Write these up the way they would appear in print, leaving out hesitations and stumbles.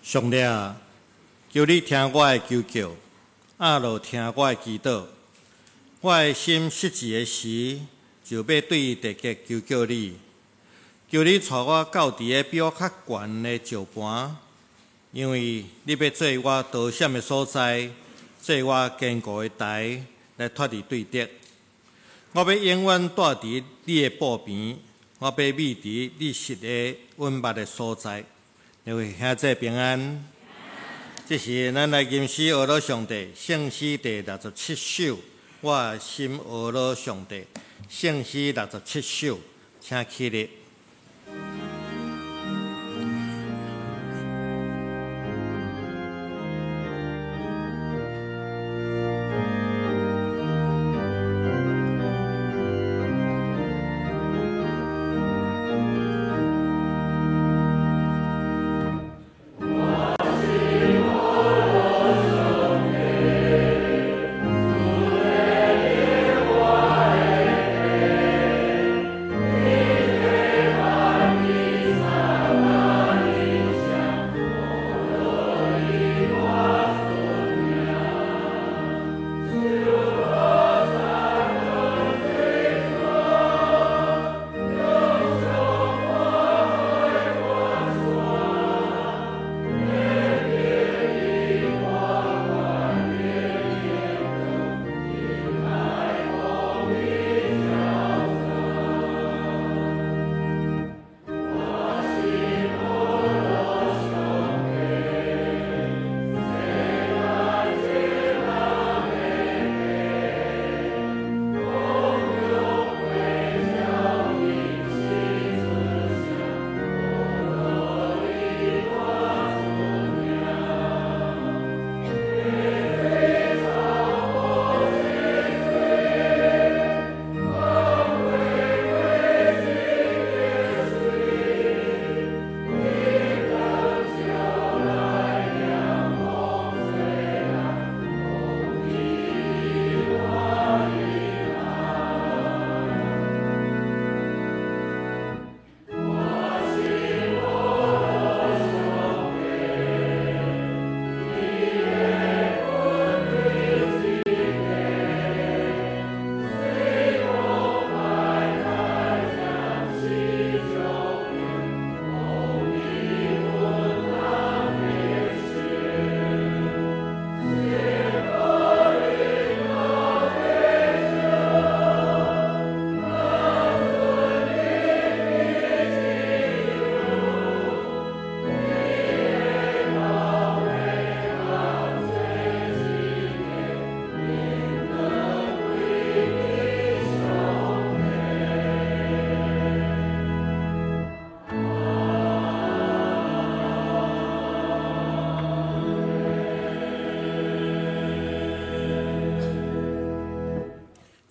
上帝啊，求你聽我的求叫，阿羅聽我的祈禱。我的心失志的時，就欲對地極求叫你，求你帶我到佇个比我較懸的石盤，因為你欲做我逃險的所在，做我堅固的台，來脫離對敵。我欲永遠蹛佇你的布邊，我欲覕佇你實的穩密的所在。各位兄弟平安。這時咱來吟詩呵咾上帝，聖詩第67首。我的心呵咾上帝，聖詩67首，請起立。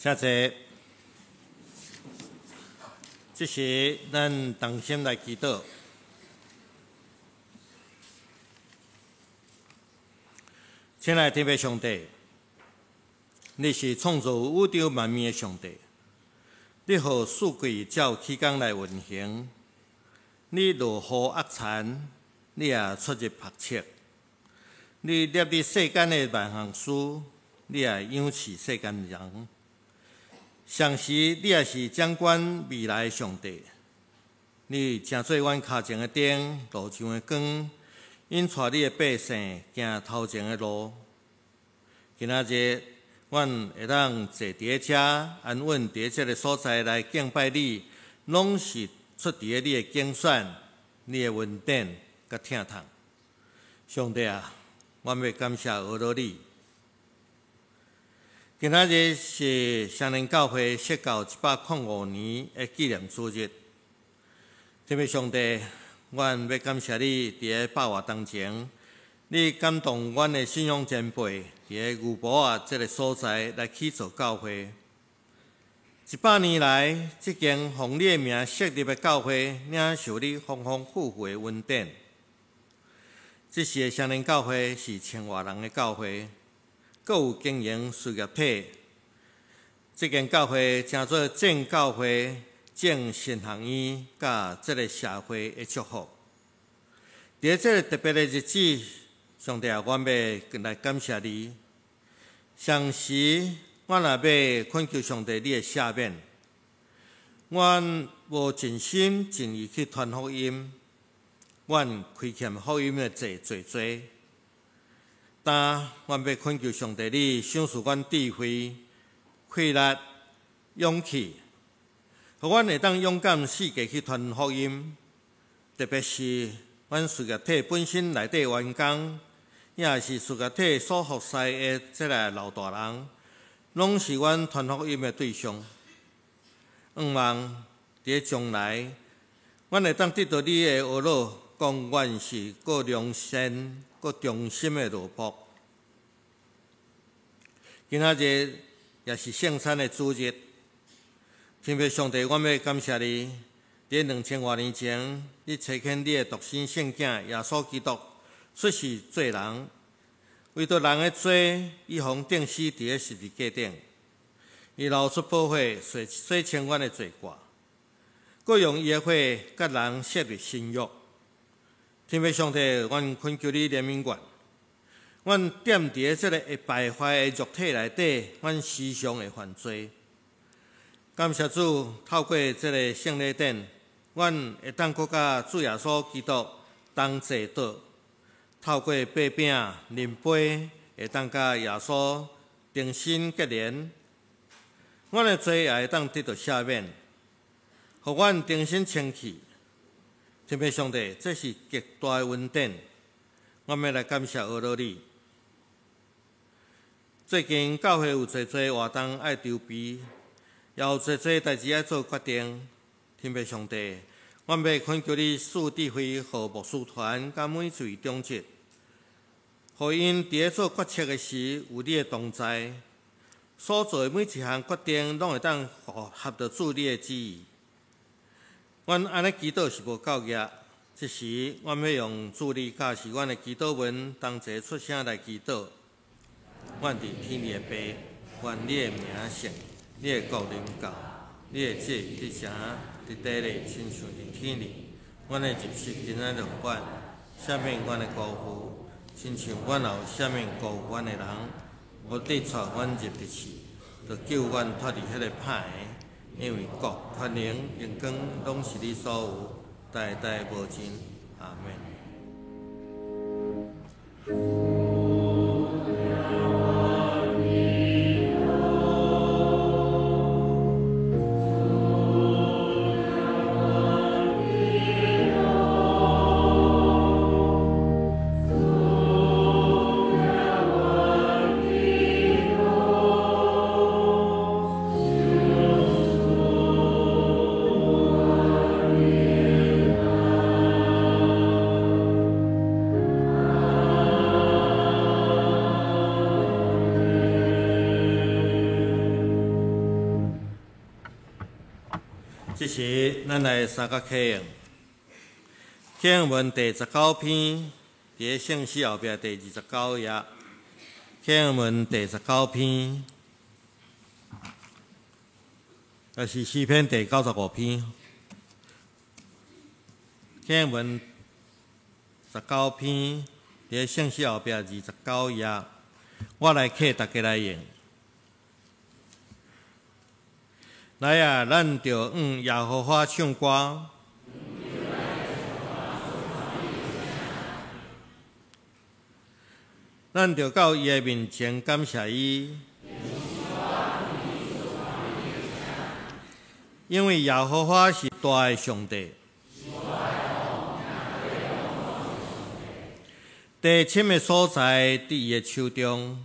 請坐。這時，咱同心來祈禱。親愛的天父上帝，你是創造宇宙萬物的上帝，你予四季照期間來運行，你落雨壓田，你也出入曝尺，你立佇世間的萬項事，你也養飼世間人。同時，你也是掌管未來的上帝，你成做阮跤前的燈，路上的光，引帶你的百姓行頭前的路。今仔日，阮會當坐佇咧遮，安穩佇這个所在來敬拜你，攏是出佇咧你的揀選、你的恩典佮疼痛。上帝啊，阮欲感謝呵咾你。今仔日是雙連教會設教105年的紀念主日。天父上帝，阮欲感謝你，佇咧百外當前，你感動阮的信仰前輩，佇咧牛埔仔這个所在來起造教會。100年來，這間奉你的名設立的教會，領受你豐豐富富的恩典。這時的雙連教會是千外人的教會。閣有經營事業體，這間教會成做正教會、正神學院佮這个社會的祝福。佇佇這个特別的日子，上帝啊，阮欲來感謝你。同時，阮也欲懇求上帝你的赦免。阮無盡心盡意去傳福音，阮虧欠福音的債濟濟。但阮欲懇求上帝你賞賜阮智慧、氣力、勇氣，予阮會當勇敢四界去傳福音，特別是阮事業體本身內底員工，也是事業體所服侍的這个老大人，攏是阮傳福音的對象。向望佇將來，阮會當得到你的呵咾，講阮是閣良善、閣忠心的奴僕。今仔日也是聖餐的主日，天父上帝，阮欲感謝你。佇2000外年前，你差遣你的獨生聖子耶穌基督出世做人，為著人的罪，伊予釘死佇咧十字架頂，伊流出寶血，洗清阮的罪過，閣用伊的血佮人設立新約。天父上帝，阮懇求你憐憫阮，阮踮佇咧這个會敗壞的肉體內底，阮時常會犯罪。感謝主，透過這个聖禮典，阮會當閣佮主耶穌基督同齊倒，透過擘餅、啉杯，會當佮耶穌重新結連。阮的罪也會當得到赦免，予阮重新清氣。天父上帝，這是極大的恩典，阮欲來感謝呵咾你。最近教會有濟濟活動愛籌備，也有濟濟代誌愛做決定。天父上帝，阮欲懇求你賜智慧，予牧師團佮每一位長執，予𪜶佇咧做決策的時有你的同在，所做的每一項決定攏會當合著主你的旨意。阮按呢祈禱是無夠額，這時阮欲用主你教示阮的祈禱文，同齊出聲來祈禱。阮佇天裡的父，願你的名聖，你的國臨到，你的旨意得成佇地裡，親像佇天裡。阮的入食今仔日予阮，赦免阮的辜負，親像阮也有赦免辜負阮的人。無得帶阮入敵試，著救阮脫離彼个歹的。因為國、權能、榮光，攏是你所有，代代無盡。阿們。這時，咱來三角啟用。啟用文第19篇，佇聖詩後壁第29頁。啟用文第十九篇，也是詩篇第95篇。啟用文十九篇，佇聖詩後壁29頁。我來啟大家來用。來啊，咱著向耶和華唱歌，咱著到伊的面前感謝伊，因為耶和華是大的上帝，地深的所在佇伊的手中。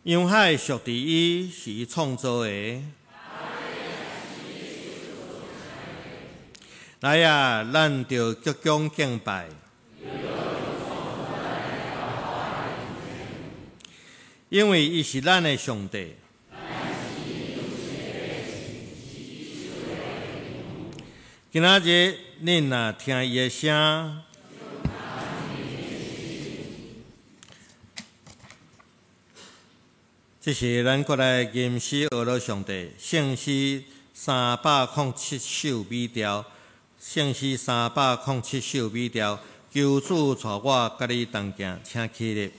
洋海屬佇伊，是伊創造的。來啊，咱著鞠躬敬拜，因為伊是咱的上帝。今仔日恁若聽伊的聲，這時咱閣來吟詩呵咾上帝，聖詩307首美調。聖詩307首美調，求主帶我佮你同行，請起立。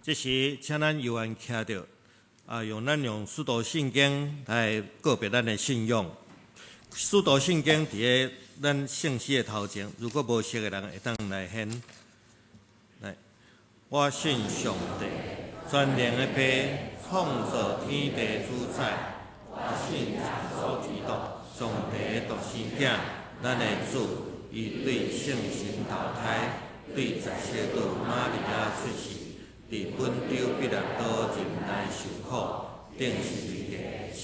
這時，請咱猶原徛著，啊，用咱用使徒信經來告別咱的信仰。使徒信經佇咧咱聖詩的頭前，如果無識的人會當來獻。來，我信上帝，全能的父，創造天地主宰。我信耶穌基督，上帝的獨生囝，咱的主，伊對聖神投胎，對十聖女瑪利亞出世。佇本丟彼拉多忍耐受苦，釘十字架，死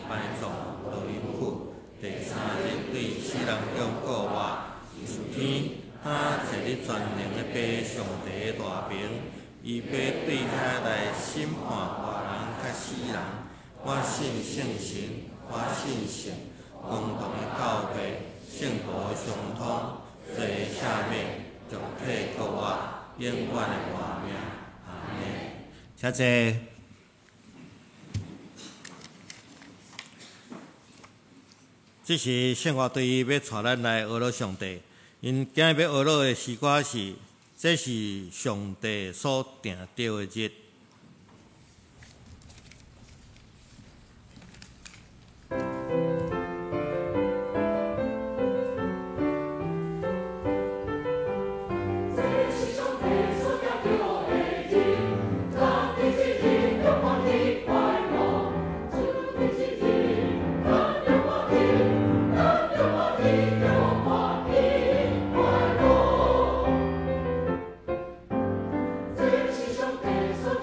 埋葬，落陰府，第三日對死人中復活，上天，他坐佇全能的父上帝的大爿，伊欲對遐來審判活人佮死人。我信聖神，我信聖公同的教會，聖徒的相通，罪的赦免，肉體復活，永遠的活命。請坐。這時聖樂隊欲帶咱來學樂上帝。𪜶今日欲學樂的詩歌是：這是上帝所定著的日。這是上帝所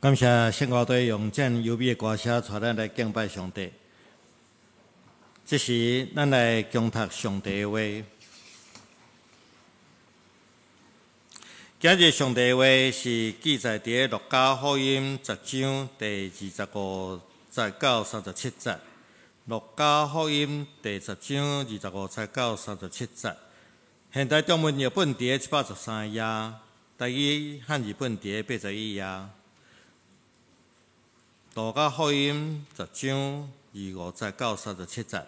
感謝聖歌隊用這樣優美的歌聲，帶咱來敬拜上帝。這時，咱來恭讀上帝的話。今日上帝的話是記載佇路加福音十章第25節到37節。路加福音第十章25節到37節。現代中文譯本佇113頁，台語漢字本佇81頁。路加福音十章25節到37節，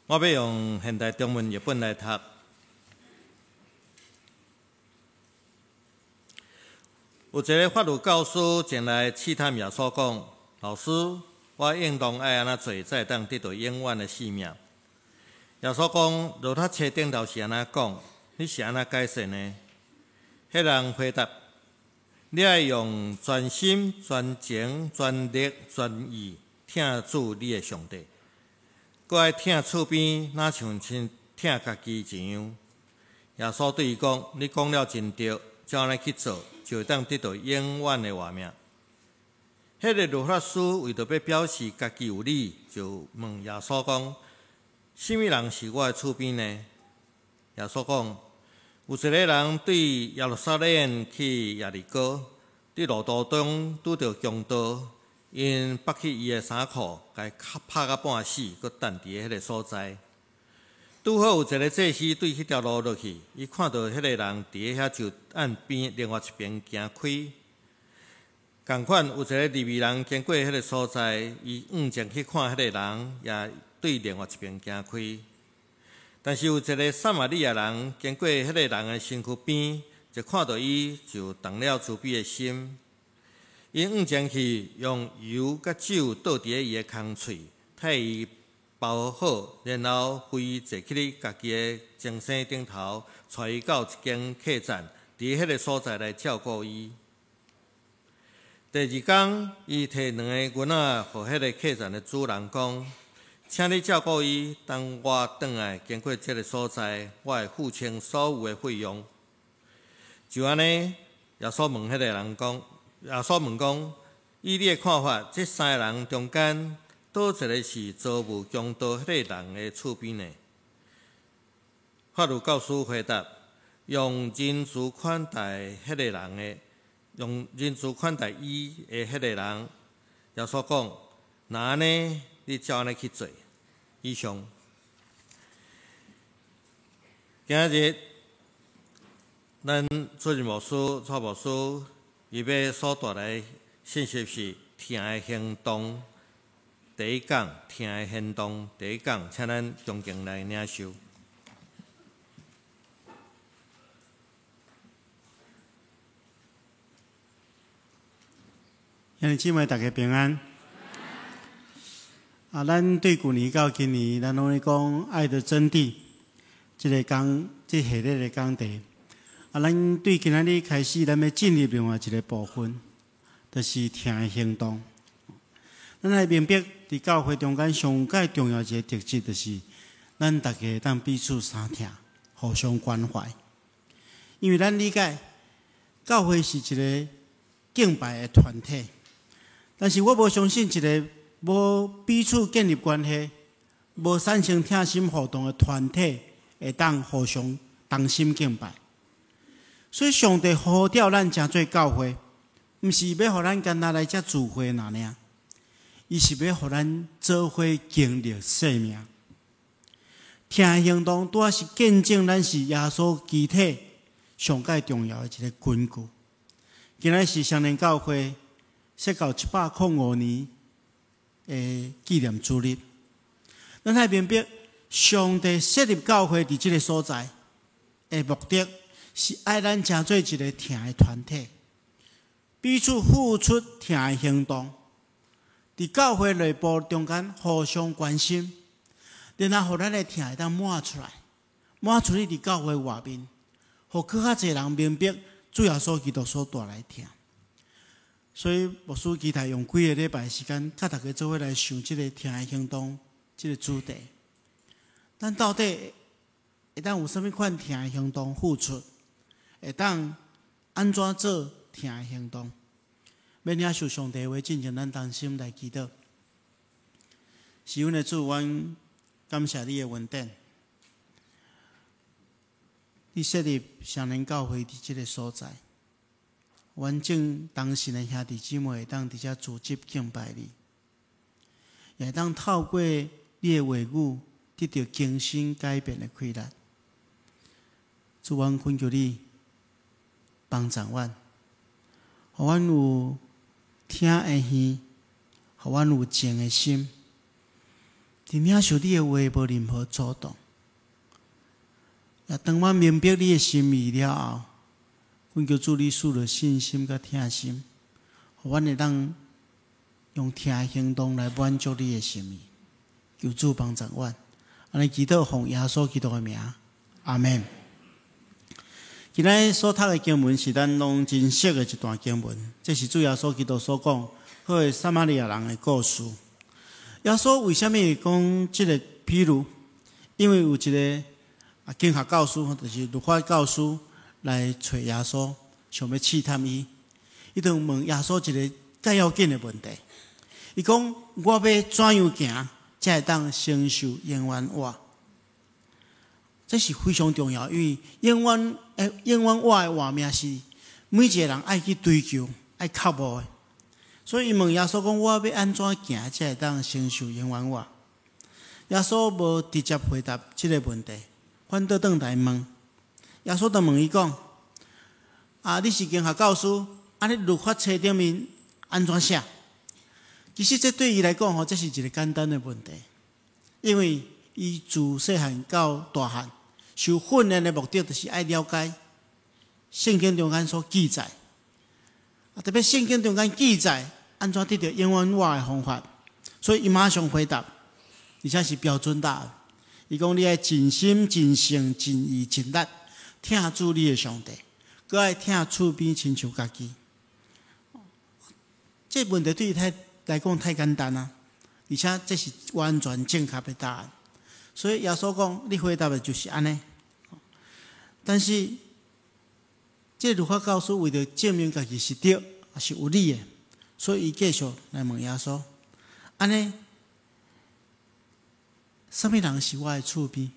我欲用現代中文譯本來讀。有一个法律教師前來試探耶穌，講：老師，我應當愛按怎做，才會當得著永遠的生命？耶穌講：律法冊頂頭是按怎講？你是按怎解釋呢？彼人回答：你愛用全心、全情、全力、全意疼主你的上帝，閣愛疼厝邊，若像親疼家己一樣。耶穌對伊講：你講了真對，照按呢去做，就會當得著永遠的活命。彼个律法師為著欲表示家己有理，就問耶穌講：啥物人是我的厝邊呢？耶穌講：有一个人對耶路撒冷去耶利哥，佇路途中拄著強盜，𪜶剝去伊的衫褲，共伊拍甲半死，閣擲佇彼个所在。拄好有一个祭司對彼條路落去，伊看著彼个人佇遐就按邊另外一邊行開。仝款有一个利未人經過彼个所在，伊向前去看彼个人，也對另外一邊行開。但是有一个撒瑪利亞人經過彼个人的身軀邊，一看著伊就動了慈悲的心。伊向前去，用油佮酒倒佇伊的空喙，替伊包好，然後扶伊坐去咧家己的精牲頂頭，帶伊到一間客棧，佇彼个所在來照顧伊。第二工，伊提兩个銀仔，予彼个客棧的主人講：請你照顧伊，等我轉來經過這个所在，我會付清所有的費用。就按呢，耶穌問彼个人講：耶穌問講，以你的看法，這三个人中間，佗一个是遭遇強盜彼个人的厝邊呢？法律教師回答：用仁慈款待彼个人的，用仁慈款待伊的彼个人。耶穌講：若按呢，你照按呢去做。以上。今日咱主任牧師、蔡牧師，伊欲所帶來信息是疼的行動。第一講，疼的行動。第一講，請咱恭敬來領受。兄弟姊妹，大家平安。啊，咱對舊年到今年，咱攏咧講愛的真諦，這个講，這系列的講題。啊，咱對今仔日開始，咱欲進入另外一个部分，就是疼的行動。咱愛明白，佇教會中間上蓋重要一个特質，就是咱大家會當彼此相疼，互相關懷。因為咱理解，教會是一个敬拜的團體，但是我無相信一个無彼此建立關係、無產生疼心互動的團體，會當互相同心敬拜。所以上帝呼召咱成做教會，毋是欲予咱干焦來遮聚會爾爾，伊是欲予咱做伙經歷生命。疼行動拄仔是見證咱是耶穌肢體上蓋重要的一个根據。今仔是雙連教會設教105年的紀念主日，咱愛明白上帝設立教會佇這个所在的目的，是愛咱成做一个疼的團體，彼此付出疼的行動，佇教會內部中間互相關心，然後予咱的疼會當滿出來，滿出去佇教會外面，予閣較濟人明白主耶穌基督所帶來疼。所以牧師期待用幾个禮拜時間，佮大家做伙來想這个疼的行動這个主題。咱到底會當有啥物款疼的行動付出？會當按怎做疼的行動？欲領受上帝話，進前咱同心來祈禱。是阮的主，阮感謝你的恩典。你設立雙連教會佇這个所在，阮眾同信的兄弟姊妹會當佇遮組織敬拜你，也會當透過你的話語得著更新改變的氣力。主，阮懇求你幫助阮，予阮有聽的耳，予阮有靜的心，佇領受你的話無任何阻擋。也當阮明白你的心意了後，懇求主你賜予信心佮疼心，予阮會當用疼的行動來滿足你的心意。求主幫助阮，按呢祈禱奉耶穌基督的名，阿們。今仔日所讀的經文是咱攏真熟的一段經文，這是主耶穌基督所講好的撒瑪利亞人的故事。耶穌為啥物會講這个比喻？因為有一个經學教師，就是律法教師來揣耶穌，想欲試探伊。伊就問耶穌一个較要緊的問題。伊講：我欲怎樣行，才會當承受永遠活？這是非常重要，因為永遠活的活命是每一个人愛去追求、愛渴慕的。所以伊問耶穌講：我欲按怎行，才會當承受永遠活？耶穌無直接回答這个問題，反倒轉來問。耶穌就問伊講：啊，你是經學教師，啊，你律法冊頂面按怎寫？其實這對伊來講吼，這是一个簡單的問題，因為伊自細漢到大漢受訓練的目的，就是愛了解聖經中間所記載，啊，特別聖經中間記載按怎得著永遠活的方法，所以伊馬上回答，而且是標準答案。伊講你愛盡心、盡性、盡意、盡力疼主你的上帝，閣愛疼厝邊親像家己。這問題對伊太來講太簡單啦，而且這是完全正確的答案。所以耶穌講，你回答的就是按呢。但是，這律法教師為著證明家己是對，抑是有理的，所以伊繼續來問耶穌：按呢，啥物人是我的厝邊？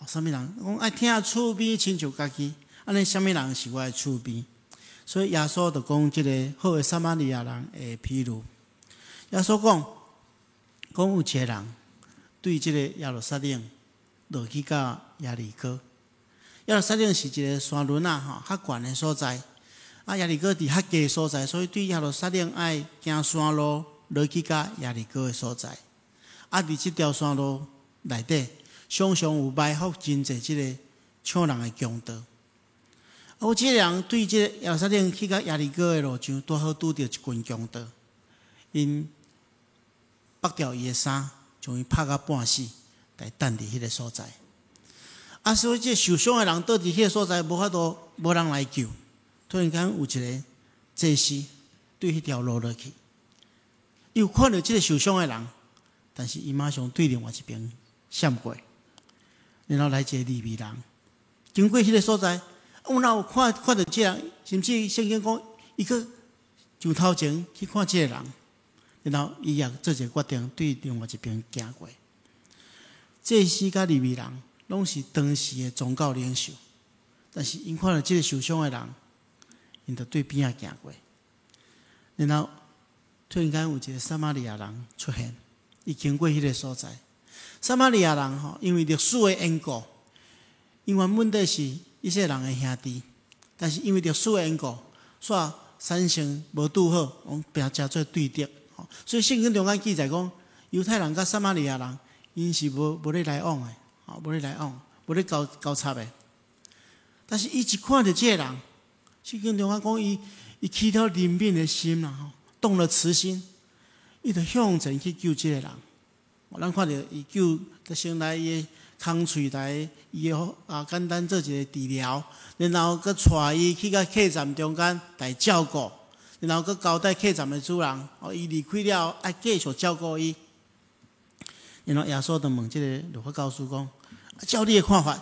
啥物人講愛疼厝邊親像家己？按呢，啥物人是我的厝邊？所以耶穌就講這个好的撒瑪利亞人的比喻。耶穌講，講有一个人對這个耶路撒冷落去到耶利哥。耶路撒冷是一个山崙仔吼，較懸的所在。啊，耶利哥佇較低的所在，所以對耶路撒冷愛行山路落去到耶利哥的所在。啊，佇這條山路內底，常常有埋伏真濟這个搶人的強盜。啊，有一个人對這个耶路撒冷去到耶利哥的路上，拄好拄著一群強盜，𪜶剝掉伊的衫，將伊拍甲半死，來擲佇彼个所在。啊，所以這受傷的人倒佇彼个所在，無法度，無人來救。突然間有一个祭司對彼條路落去，伊有看著這个受傷的人，但是伊馬上對另外一邊閃過，然後來一個利未人，經過彼个所在，有哪有看看著這人，甚至聖經講，伊閣上頭前去看這个人，然後伊也做一个決定，對另外一邊行過。祭司佮利未人攏是當時的宗教領袖，但是𪜶看著這个受傷的人，𪜶就對邊仔行過。然後突然間有一个撒瑪利亞人出現，伊經過彼个所在。撒瑪利亞人吼，因為歷史的緣故，𪜶原本底是以色列人的兄弟，但是因為歷史的緣故，煞產生無拄好，攏變成做對敵。所以聖經中間記載講，猶太人佮撒瑪利亞人，𪜶是無咧來往的，無咧來往，無咧交交插的。但是伊一看著這个人，聖經中間講，伊起了憐憫的心啦，吼，動了慈心，伊就向前去救這个人。咱看著伊救，先來伊的空喙來，伊的啊簡單做一个治療，然後閣帶伊去到客棧中間來照顧，然後閣交代客棧的主人，哦，伊離開了後愛繼續照顧伊。然後耶穌就問這个律法教師講：照你的看法，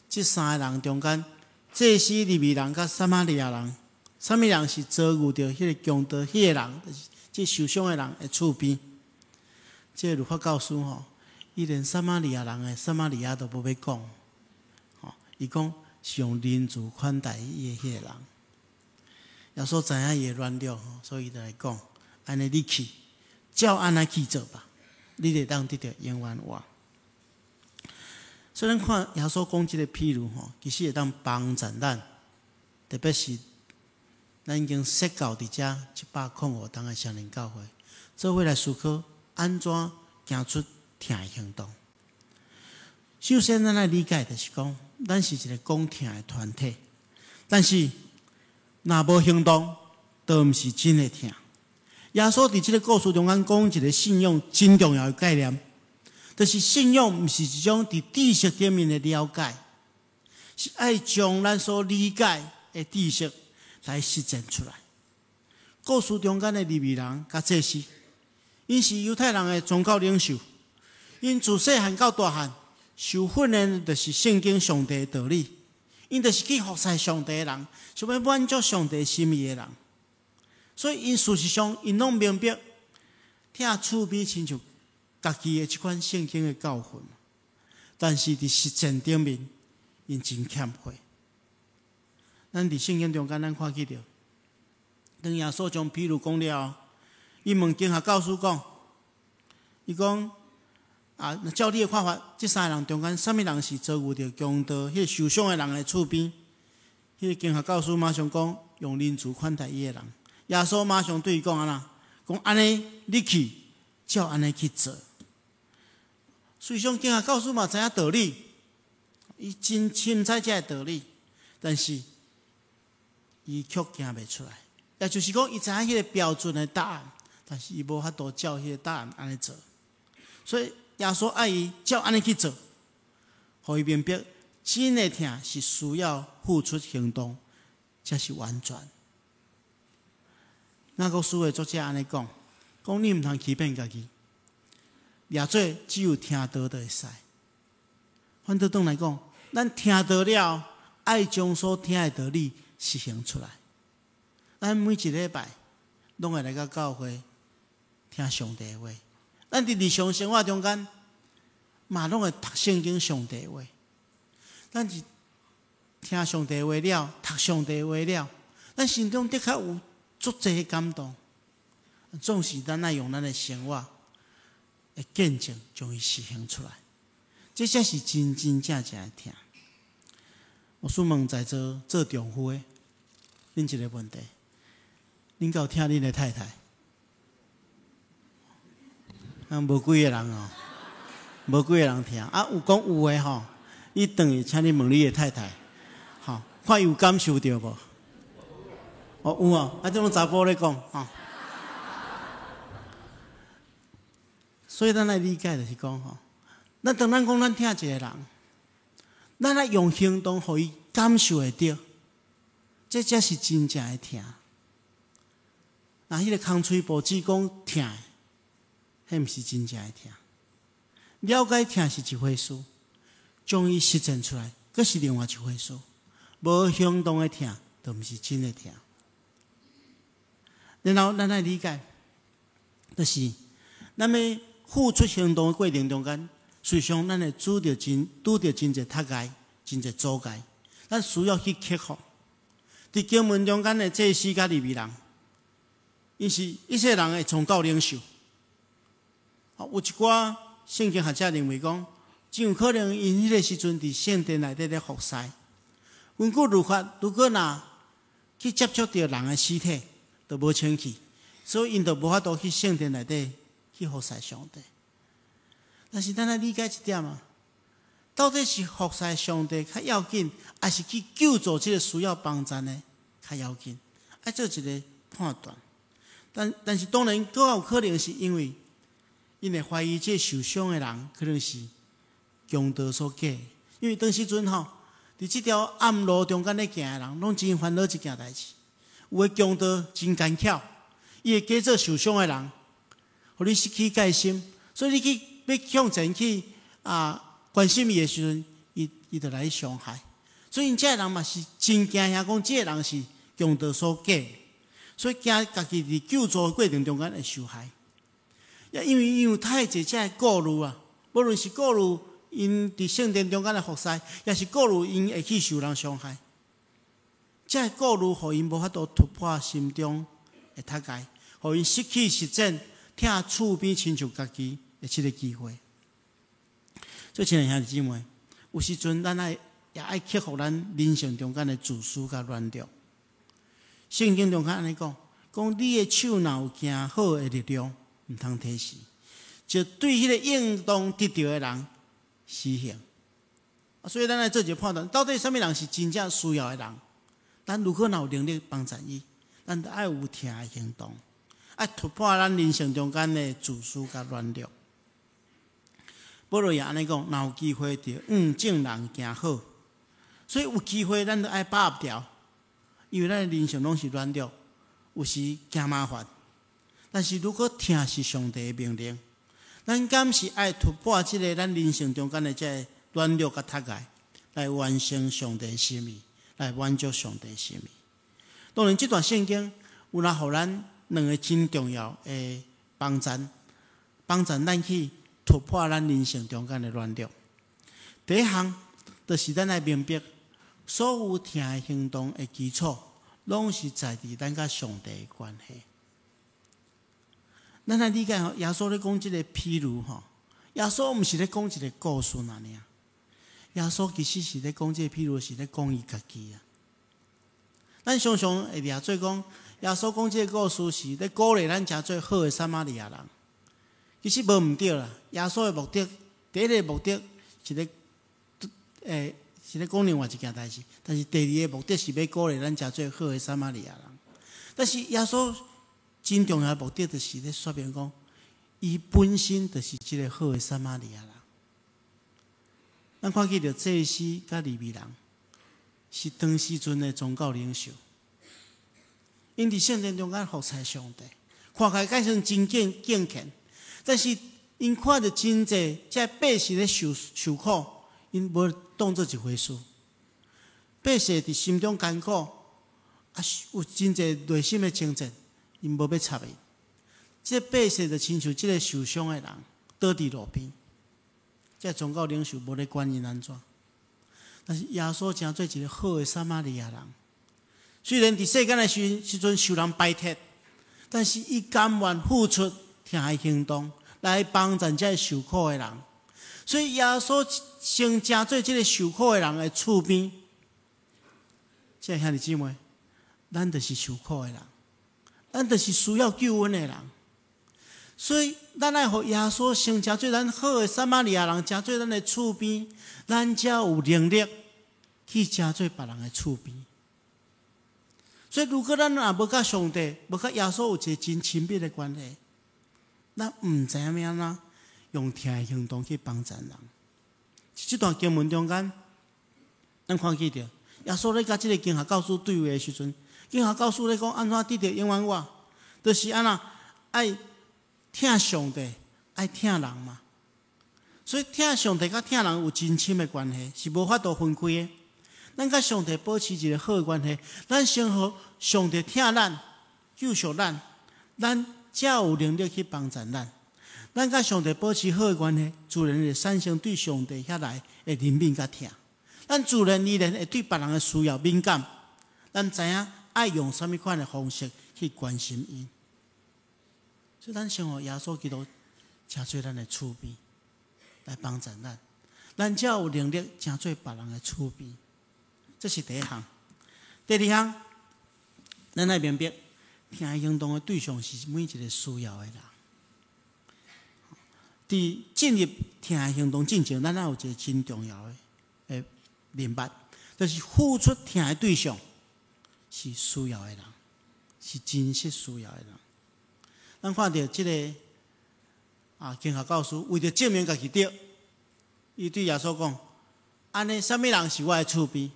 這三个人中間，祭司、利未人佮撒瑪利亞人，啥物人是遭遇著彼个強盜，彼個人，就是這受傷的人的厝邊。這個律法教師吼，伊連撒瑪利亞人的撒瑪利亞都無欲講，吼，伊講是用仁慈款待伊的彼個人。耶穌知影伊的軟弱，所以伊就來講：按呢你去，照按呢去做吧，你會當得著永遠活。所以咱看耶穌講這个譬喻吼，其實會當幫助咱，特別是咱已經設教佇遮105冬的雙靈教會，做伙來思考按怎行出疼的行動。首先，咱來理解就是講，咱是一个講疼的團體，但是若無行動，就毋是真的疼。耶穌佇這个故事中間講一个信仰真重要的概念，就是信仰毋是一種佇知識頂面的了解，是愛將咱所理解的知識來實踐出來。故事中間的利未人佮祭司，𪜶是猶太人的宗教領袖，𪜶自細漢到大漢受訓練就是聖經上帝的道理，𪜶就是去服侍上帝的人，想欲滿足上帝心意的人。所以，𪜶事實上，𪜶攏明白，疼厝邊親像家己的這款聖經的教訓，但是佇實踐頂面，𪜶真欠缺。咱佇聖經中間，咱看見著，當耶穌將譬喻講了，伊問經學教師講，伊講啊，照你的看法，這三个人中間，啥物人是遭遇著強盜、彼个受傷的人的厝邊？彼个經學教師馬上講，用仁慈款待伊的人。耶穌馬上對伊講按怎？講按呢，你去，照按呢去做。事實上，經學教師嘛知影道理，伊真凊彩這个道理，但是伊卻行袂出來。也就是講，伊知影彼个標準的答案，但是伊無法度照彼个答案按呢做。所以耶穌愛伊照按呢去做，予伊明白，真的疼是需要付出行動，才是完全。雅各書的作者按呢講，講你毋通欺騙家己，掠做只有聽道就會使。反倒轉來講，咱聽道了，愛將所聽的道理實行出來。咱每一禮拜攏會來到教會聽上帝的話。咱佇日常生活中間嘛攏會讀聖經上帝的話。咱是聽上帝的話了，讀上帝的話了，咱心中的確有足濟的感動。總是咱愛用咱的生活的見證，將伊實行出來。這才是真真正正的疼。我想問在座做丈夫的，恁一个問題：恁敢有疼恁的太太？啊，無幾个人哦，無幾个人疼。啊，有講有的吼，你轉去請你問你的太太，吼，看伊有感受著無？哦，有哦，啊，這攏查埔咧講，吼。所以咱來理解就是講吼，咱當咱講咱疼一個人，咱愛用行動予伊感受會著，這才是真正的疼。若彼個空喙步只講疼，彼毋是真正的疼。了解疼是一回事，將伊實踐出來，閣是另外一回事。無行動的疼，就毋是真的疼。然後咱來理解，就是咱欲付出行動的過程中間，實際上咱會拄著真濟窒礙，真濟阻礙，咱需要去克服。佇經文中間的祭司佮利未人，𪜶是以色列人的宗教領袖。有一寡聖經學者認為講，真有可能𪜶彼个時陣佇聖殿內底咧服侍。根據律法，如果若去接觸著人的屍體，就無清氣，所以𪜶就無法度去聖殿內底去服侍上帝。但是咱愛理解一點啊，到底是服侍上帝較要緊，還是去救助這個需要幫助的較要緊？愛做一個判斷。但是當然，閣有可能是因為𪜶會懷疑這受傷的人可能是強盜所假，因為當時陣吼，佇這條暗路中間咧行的人，攏真煩惱一件代誌。有的強盜真奸巧，伊會假做受傷的人，予你失去戒心，所以你去欲向前去啊關心伊的時陣，伊就來傷害。所以𪜶這个人嘛是真驚嚇，講這个人是強盜所假，所以驚家己佇救助的過程中間會受害。也因為𪜶有太濟這个顧慮啊，無論是顧慮𪜶佇聖殿中間的服侍，抑是顧慮𪜶會去受人傷害。這个顧慮，予𪜶無法度突破心中的窒礙，予𪜶失去實踐疼厝邊親像家己的這个機會。所以，親愛兄弟姊妹，有時陣咱愛也愛克服咱人性中間的自私佮軟弱。聖經中間按呢講，講你的手若有行好的力量，毋通推辭，就對彼个應當得著的人施行。所以，咱愛做一个判斷，到底啥物人是真正需要的人？咱如果若有能力幫助伊，咱著愛有疼的行動，愛突破咱人生中間的自私佮軟弱。保羅也按呢講，若有機會就向眾人行好，所以有機會咱著愛把握牢，因為咱的人生攏是軟弱，有時驚麻煩。但是如果疼是上帝的命令，咱敢是愛突破這个咱人生中間的這个軟弱佮窒礙，來完成上帝的心意，來滿足上帝的心意。當然，這段聖經有來予咱兩个真重要的幫贊，幫贊咱去突破咱人生中間的軟弱。第一項，就是咱愛明白，所有疼的行動的基礎，攏是在佇咱佮上帝的關係。咱來理解吼，耶穌咧講這个譬喻吼，耶穌毋是咧講一个故事爾爾，耶穌其實是咧講這个譬喻，是咧講伊家己啊。咱常常會掠做講，耶穌講這个故事是咧鼓勵咱成做好的撒瑪利亞人。其實無毋對啦，耶穌的目的，第一个目的是咧，是咧講另外一件代誌，但是第二个目的是欲鼓勵咱成做好的撒瑪利亞人。但是耶穌真重要的目的，就是咧說明講，伊本身就是這个好的撒瑪利亞人。咱看見著祭司佮利未人，是當時陣的宗教領袖，𪜶佇聖殿中間服侍上帝，看起來敢算真敬敬虔，但是𪜶看著真濟這百姓咧受受苦，𪜶無當做一回事。百姓佇心中艱苦，啊，有真濟內心的掙扎，𪜶無欲插伊。這百姓就親像這个受傷的人，倒佇路邊。這宗教領袖無咧管𪜶按怎，但是耶穌成做一个好的撒瑪利亞人。雖然佇世間的時時陣受人排斥，但是伊甘願付出疼的行動來幫助這受苦的人。所以耶穌先成做這个受苦的人的厝邊。這兄弟姊妹，咱就是受苦的人，咱就是需要救恩的人。所以，咱愛予耶穌先成做咱好的撒瑪利亞人，成做咱的厝邊，咱才有能力去成做別人的厝邊。所以，如果咱若無佮上帝、無佮耶穌有一个真親密的關係，咱毋知影欲按怎用疼的行動去幫助人。這段經文中間，咱看見著耶穌咧佮這个經學教師對話的時陣，經學教師咧講按怎得著永遠活，就是按怎愛疼上帝，愛疼人嘛。所以疼上帝佮疼人有真親的關係，是無法度分開的。咱佮上帝保持一个好的關係，咱先予上帝疼咱、救贖咱，咱才有能力去幫助咱。咱佮上帝保持好的關係，自然會產生對上帝遐來的憐憫佮疼。咱自然而然會對別人的需要敏感，咱知影愛用啥物款的方式去關心𪜶。所以，咱先予耶穌基督成做咱的厝邊，來幫助咱，咱才有能力成做別人的厝邊。這是第一項。第二項，咱愛明白，疼行動的對象是每一个需要的人。佇進入疼行動進前，咱愛有一个真重要的的明白，就是付出疼的對象是需要的人，是真實需要的人。咱看著這个啊，經學教師為著證明家己對，伊對耶穌講：按呢，啥物人是我的厝邊？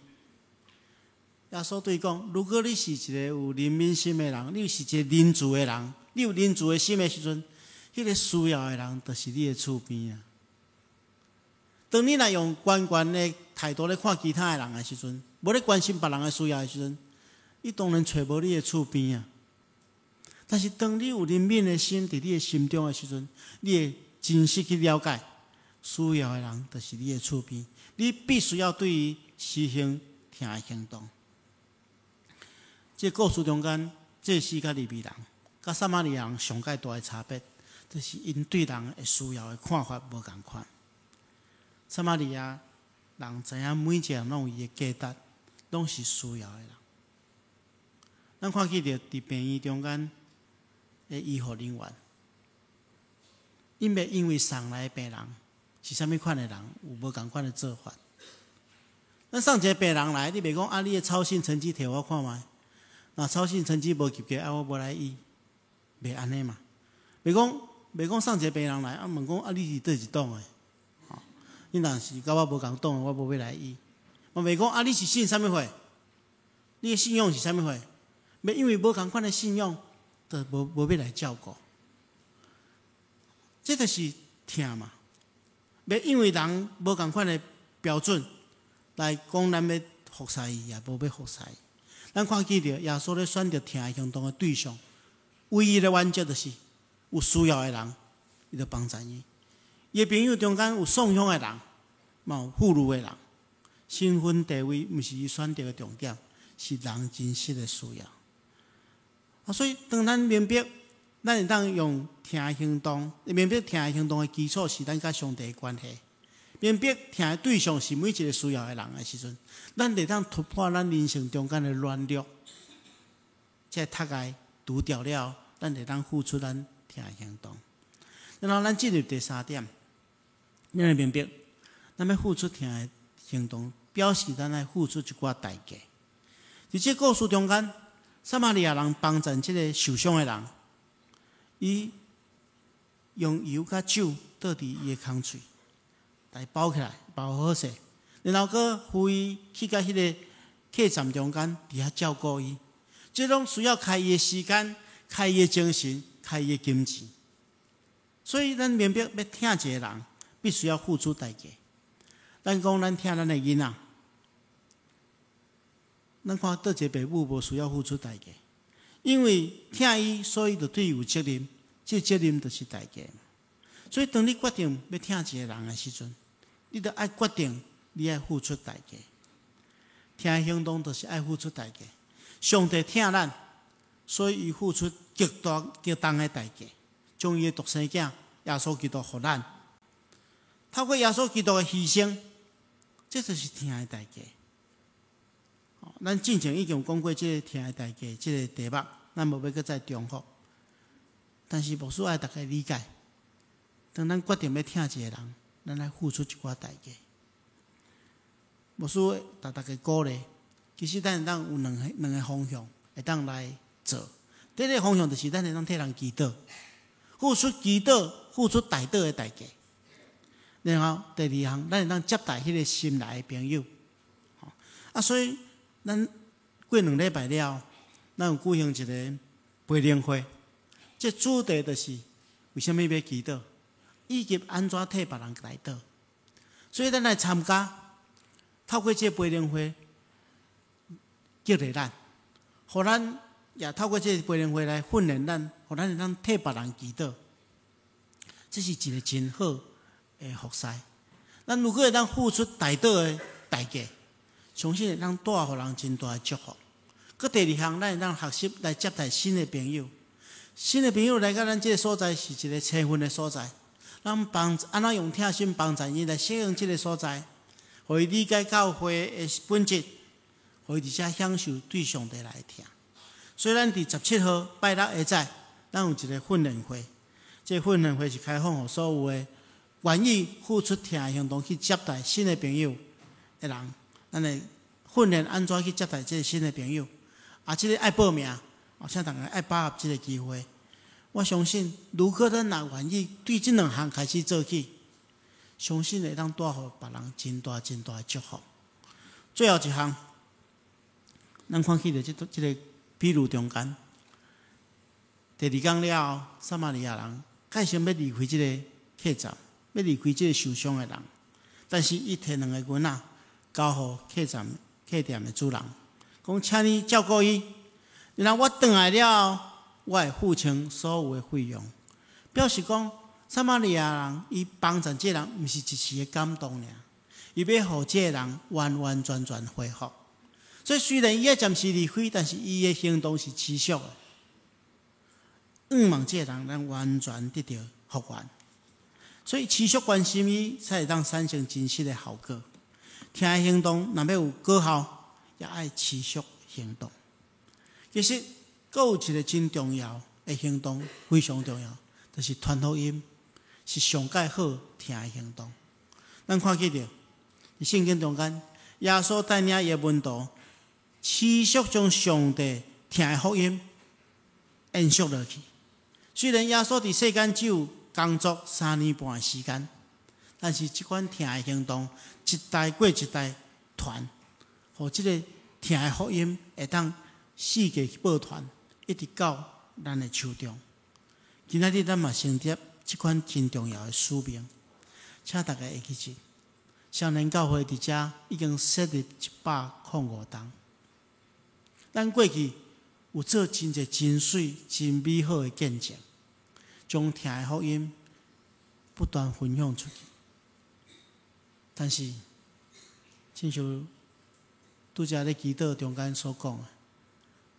耶穌對伊講：如果你是一个有憐憫心的人，你是一个仁慈的人，你有仁慈的心的時陣，彼个需要的人就是你的厝邊啊。當你若用懸懸的態度咧看其他的人的時陣，無咧關心別人的需要的時陣，伊當然揣無你的厝邊啊。但是當你有憐憫的心佇你的心中的時陣，你會真實去了解需要的人，就是你的厝邊。你必須要對伊實行疼的行動。這個故事中間，祭司佮利未人，佮撒瑪利亞人上蓋大的差別，就是𪜶對人的需要的看法無仝款。撒瑪利亞人知影每一個人攏有伊的價值，攏是需要的人。咱看見著佇病院中間的醫護人員，𪜶袂因為送來的病人是啥物款的人，有無仝款的做法。咱送一个病人來，你袂講啊？你的操訓成績提我看覓？若操訓成績無及格，啊，我無來醫，袂按呢嘛？袂講送一个病人來，啊，問講啊，你是佗一黨的？吼，你若是佮我無仝黨，我無欲來醫。嘛袂講啊，你是信啥物會？你的信仰是啥物會？袂因為無仝款的信仰，就無欲來照顧。這就是疼嘛。袂因為人無仝款的標準來講，咱欲服侍伊，也無欲服侍伊。咱看見著耶穌咧選擇疼的行動的對象，唯一的原則就是有需要的人，伊就幫贊伊。伊的朋友中間有送香的人，嘛有婦孺的人，身份地位毋是伊選擇的重點，是人真實的需要。啊，所以當咱明白，咱會當用疼的行動，明白疼的行動的基礎是咱佮上帝的關係。明白疼的對象是每一個需要的人的時陣，咱會當突破咱人生中間的軟弱，這個窒礙除掉了，咱會當付出咱疼的行動。然後咱進入第三點，咱會明白，咱欲付出疼的行動，表示咱愛付出一寡代價。佇這個故事中間，撒瑪利亞人幫贊這個受傷的人，伊用油佮酒倒佇伊的空喙，來包起來，包好勢，然後閣扶伊去到彼个客棧中間，佇遐照顧伊。這攏需要開伊的時間、開伊的精神、開伊的金錢。所以咱明白，欲疼一个人，必須要付出代價。咱講咱疼咱的囡仔，咱看佗一个爸母無需要付出代價，因為疼伊，所以就對伊有責任，這責任就是代價。所以當你決定欲疼一个人的時陣，你就愛決定你愛付出代價。疼行動就是愛付出代價。上帝疼咱，所以伊付出極大極重的代價，將伊的獨生囝耶穌基督予咱。透過耶穌基督的犧牲，這就是疼的代價。咱之前已經有講過這個疼的代價，這個題目，咱無欲閣再重複。但是牧師愛大家理解，當咱決定欲疼一个人，咱愛付出一寡代價。牧師予大家鼓勵，其實咱會當有兩個方向會當來做。第一个方向就是咱會當替人祈禱，付出祈禱、付出代禱的代價。然後第二項，咱會當接待彼个新來的朋友。啊，所以咱過兩禮拜了，咱有舉行一个培靈會。這主題就是為啥物欲祈禱，以及按怎替別人代禱。所以咱來參加，透過這個培靈會激勵咱，予咱也透過這個培靈會來訓練咱，予咱會當替別人祈禱。這是一個真好的服侍。咱如果會當付出代禱的代價，相信會當帶予人真大的祝福。閣第二項，咱會當學習來接待新的朋友。新的朋友來到咱這个所在是一个青訓的所在，咱幫按怎用疼心幫助𪜶來適應這个所在，予伊理解教會的本質，予伊佇遮享受對上帝來的疼。所以咱佇17號拜六下早，咱有一个訓練會，這個訓練會是開放予所有的願意付出疼的行動去接待新的朋友的人，咱會訓練按怎去接待這个新的朋友。啊，這个愛報名，哦，請大家愛把握這个機會。我相信，如果咱若願意對這兩項開始做起，相信會當帶予別人真大真大的祝福。最後一項，咱看起著這个比喻中間，第二工了後，撒瑪利亞人決心欲離開這个客棧，欲離開這个受傷的人，但是伊提兩个銀仔交予客棧客店的主人，講請你照顧伊，然後我轉來了後，我會付清所有的費用。表示講，撒瑪利亞人伊幫贊這个人，毋是一時的感動爾，伊欲予這個人完完全全恢復。所以雖然伊愛暫時離開，但是伊的行動是持續的，向望這個人能完全得著復原。所以持續關心伊，才會當產生真實的效果。疼的行動若欲有果效，也愛持續行動。其實，閣有一個真重要的行動，非常重要，就是傳福音，是上蓋好疼的行動。咱看見著，佇聖經中間，耶穌帶領伊的門徒，持續將上帝疼的福音延續落去。雖然耶穌佇世間只有工作3年半的時間，但是這款疼的行動，一代過一代傳，予這个疼的福音會當四界去報傳，一直到咱的手中。今仔日咱嘛承接這款真重要的使命，請大家會記得，雙連教會佇遮已經設立105冬。咱過去有做真濟真媠、真美好的見證，將疼的福音不斷分享出去。但是，親像拄才咧祈禱中間所講的，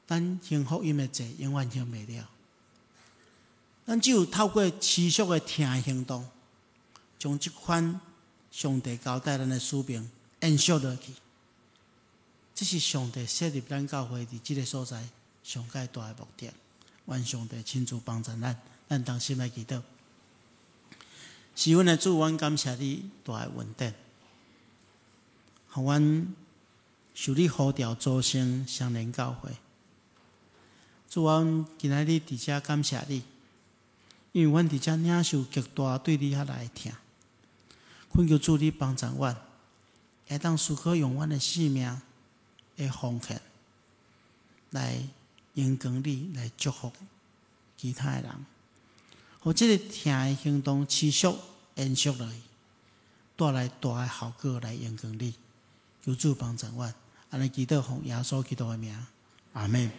咱行福音的債永遠還袂了。咱只有透過持續的疼的行動，將這款上帝交代咱的使命延續落去。這是上帝設立咱教會佇這个所在上蓋大的目的。願上帝親自幫助咱，咱同心來祈禱。是阮的主，阮感謝你大的恩典，予阮受你呼召組成雙連教會。主啊，阮今仔日佇遮感謝你，因為阮佇遮領受極大對你遐來的疼。懇求主你幫助阮，會當思考用阮的性命的奉獻來榮光你，來祝福其他的人，予這个疼的行動持續延續落去，帶來大的效果來榮光你。求主幫助阮，按呢祈禱奉耶穌基督的名，阿們。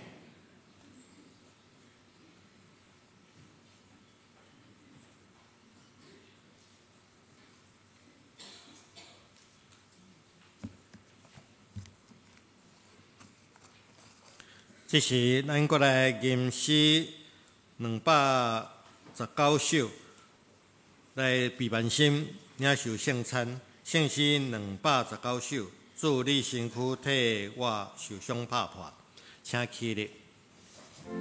這時，咱閣來吟詩219首，來備萬心領受聖餐。聖詩219首，主你身軀替我受傷拍破，請起立。主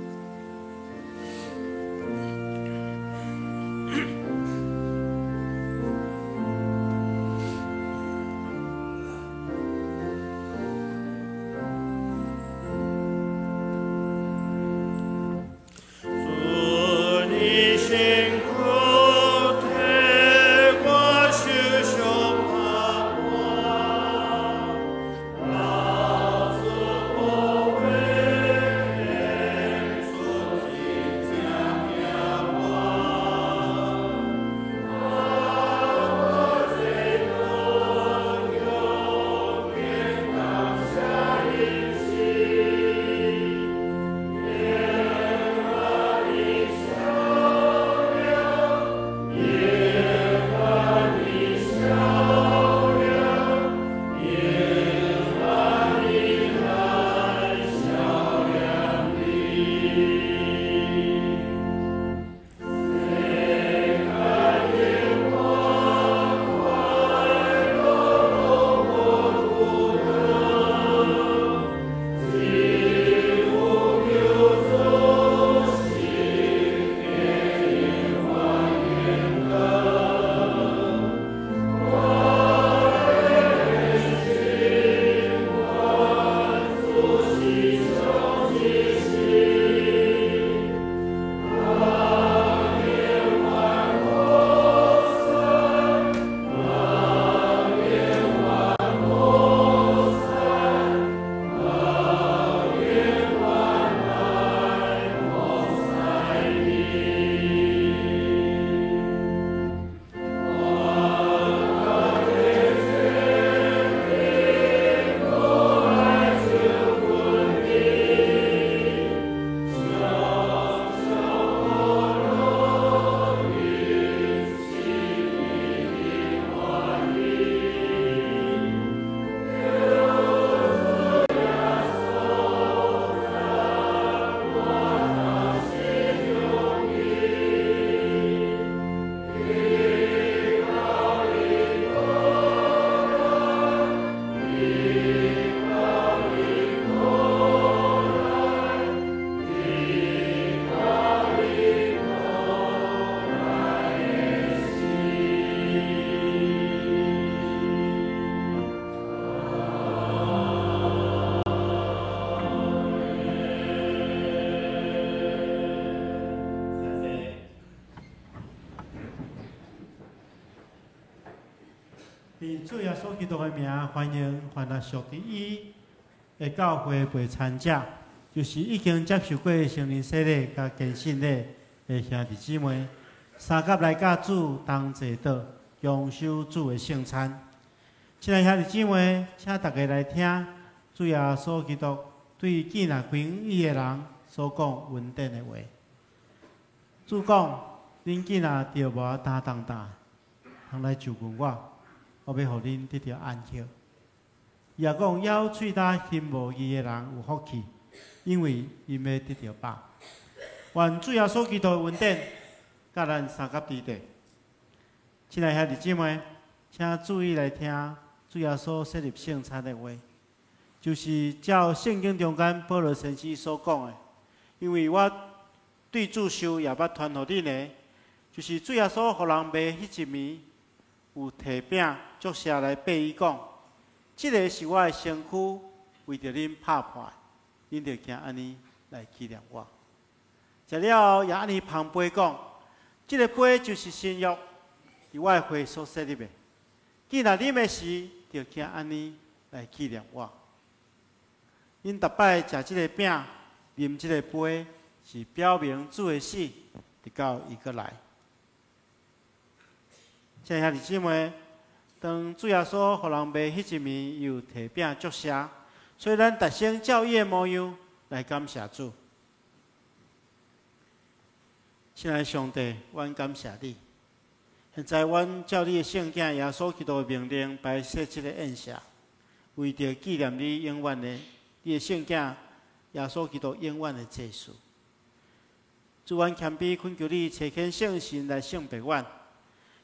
佇主耶穌基督的名，歡迎凡若屬佇伊的教會陪餐者，就是已經接受過聖靈洗禮佮堅信禮的兄弟姊妹，相佮來佮主同坐桌，共守主的聖餐。親愛兄弟姊妹，請大家來聽主耶穌基督對見若歸向伊的人所講恩典的話。主講：恁見若著無擔重擔，通來就近我。我欲予恁得著安息。伊也講，枵喙焦心無義的人有福氣，因為𪜶欲得著飽。願主耶穌基督的恩典，佮咱相佮佇底。親愛兄弟姊妹，請注意來聽主耶穌設立聖餐的話，就是照聖經中間保羅先生所講的。因為我對主受也捌傳予恁的，就是主耶穌予人賣彼一暝，有提餅祝謝來擘伊講：這个是我的身軀，為著恁拍破，恁著行按呢來紀念我。食了後也按呢捧杯講：這个杯就是新約，是我的血所設立的。既若啉的時，著行按呢來紀念我。恁逐擺食這个餅，啉這個杯，是表明主的死，直到伊閣來。親愛兄弟姊妹，當主耶穌予人賣彼一暝，伊有提餅祝謝，所以咱逐先照伊的模樣來感謝主。親愛上帝，阮感謝你。現在阮照你的聖子耶穌基督的命令，擺設這个宴席，為著紀念你永遠的，你的聖子耶穌基督永遠的祭司。主，阮謙卑懇求你，差遣聖神來聖別阮。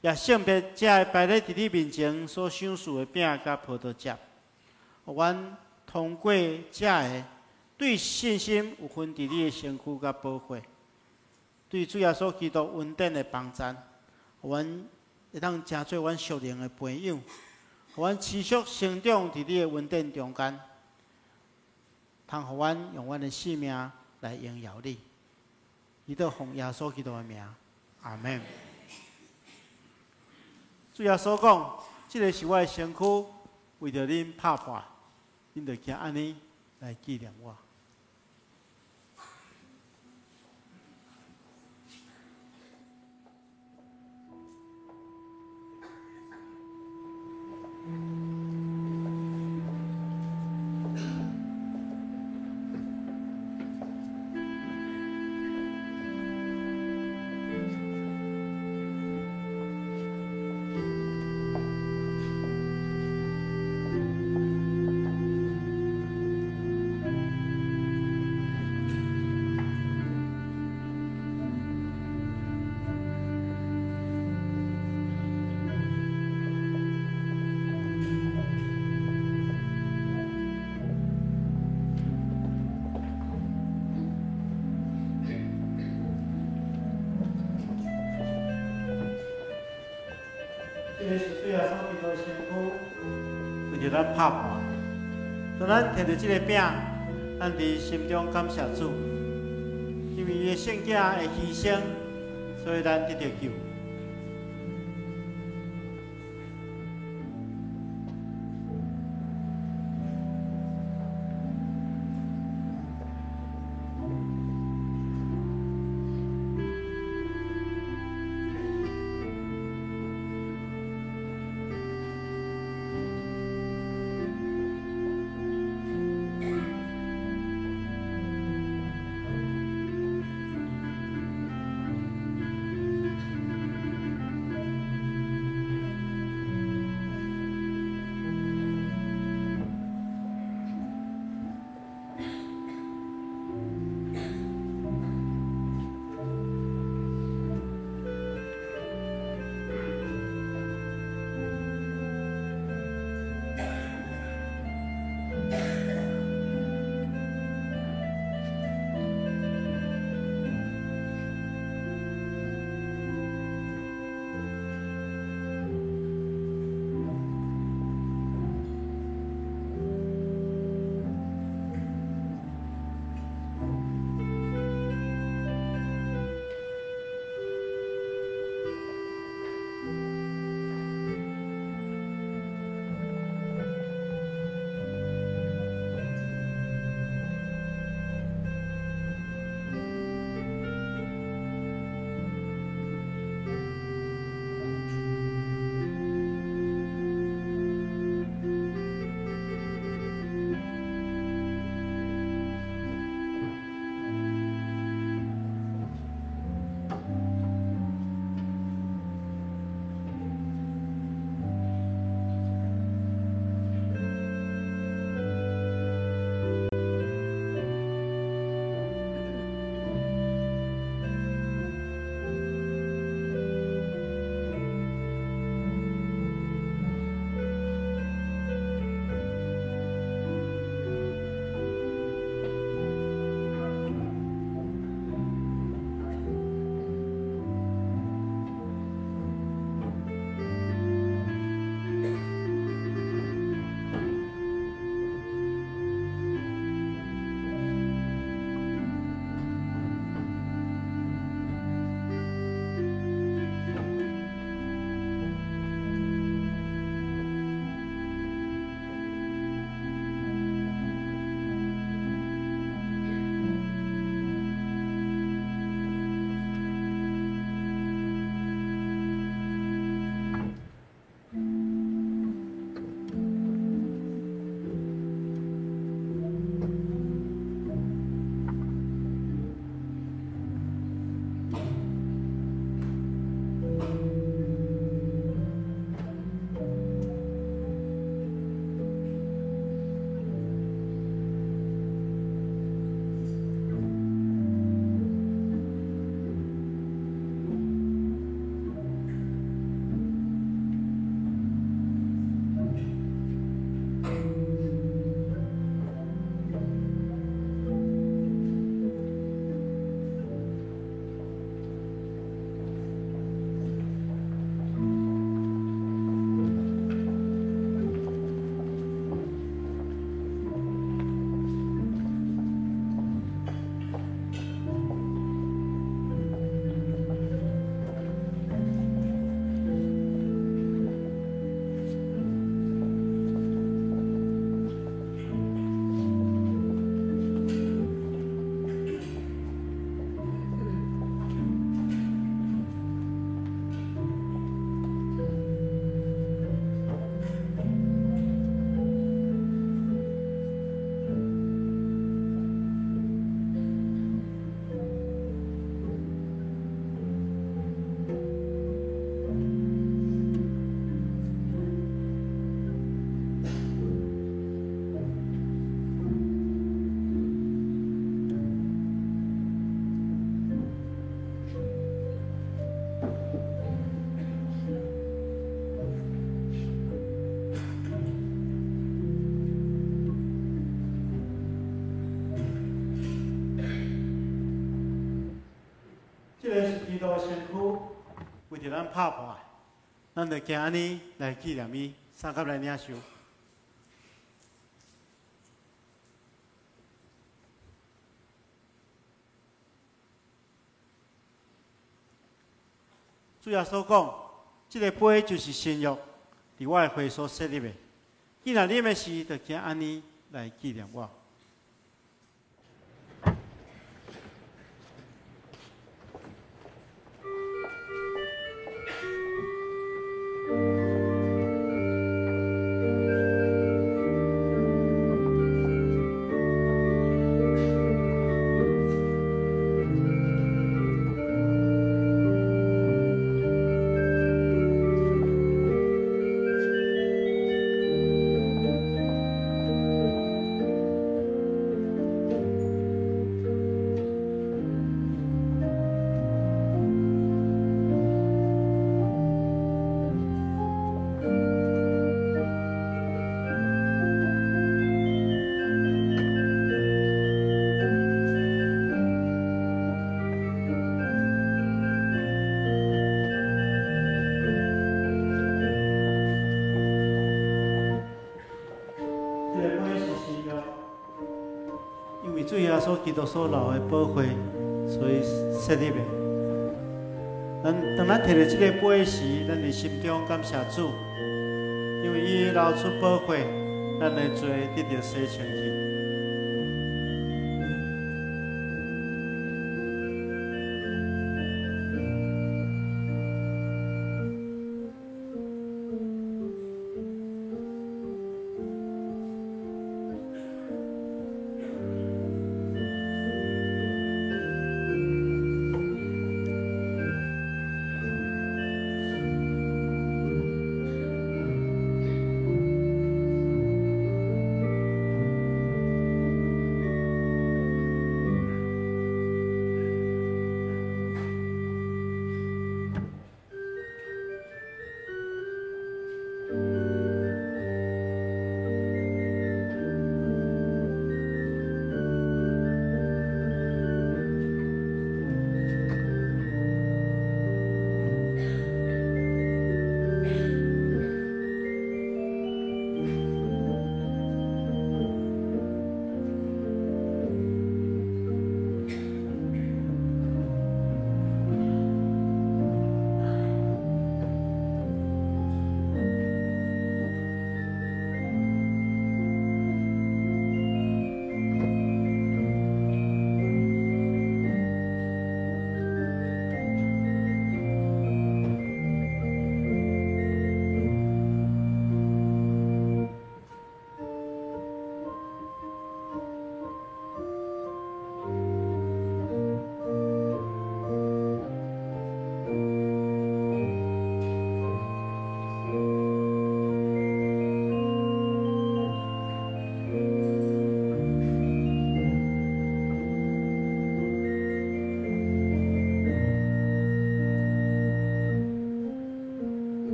也聖別這个擺咧佇你面前所賞賜的餅佮葡萄汁，予阮通過這个對信心有份佇你的身軀佮寶血，對主耶穌基督恩典的幫贊，予阮會當成做阮屬靈的培養，予阮持續成長佇你的恩典中間，通予阮用阮的性命來榮耀你。祈禱奉耶穌基督的名，阿們。主耶穌講：這个是我的身軀，為著恁拍破，恁著行按呢來紀念我。這个是主耶穌基督的身軀，為著咱拍破。當咱提著這個餅，咱佇心中感謝主，因為伊的聖子的犧牲，所以咱得著救。這个是基督的身軀，為著咱拍破的，咱就行按呢來紀念伊，相佮來領受。主耶穌講：這个杯就是新約，佇我的血所設立的。既然啉的時，就行按呢來紀念我。這个杯是新約，因為主耶穌基督所流的寶血，所以設立的。咱當咱提著這个杯時，咱佇心中感謝主，因為伊流出寶血，咱的罪得著洗清去。